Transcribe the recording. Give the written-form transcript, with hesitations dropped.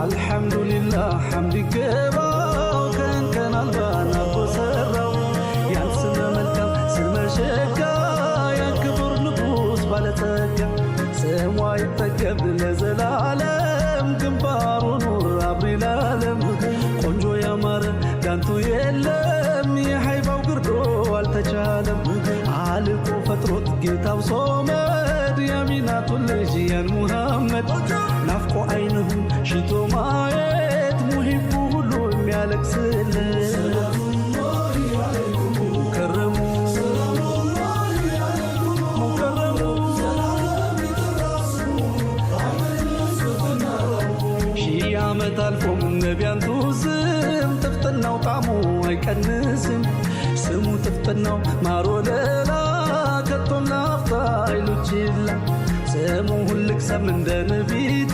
አልሐምዱሊላህ ሐምድ ይገባው ከንከን አልባ ናቦ ሰራው ያን ስመ መልካም ስመ ሸጋ ያን ክቡር ንጉሥ ባለጸጋ ስሟ ይጠገብ ለዘላለም ግንባሩ ኑር አብሪ ላለም ቆንጆ ያማረ ዳንቱ የለም የሃይባው ግርዶ አልተቻለም አልቆ ፈጥሮት ጌታው ሶመድ የሚናቱን ልጅ ያን ሙሐመድ ናፍቆ አይንሁ ሽቶ ማየት ሙሂቡ ሁሉ የሚያለቅስልን ሙከረሙ ሙከረሙ ሺህ ዓመት አልፎም ነቢያንቱ ስም ጥፍጥናው ጣዕሙ አይቀንስም። ስሙ ጥፍጥናው ማር ወለላ ከቶም ላፍታ አይሉችላ ስሙ ሁልክሰም እንደ ንቢቱ።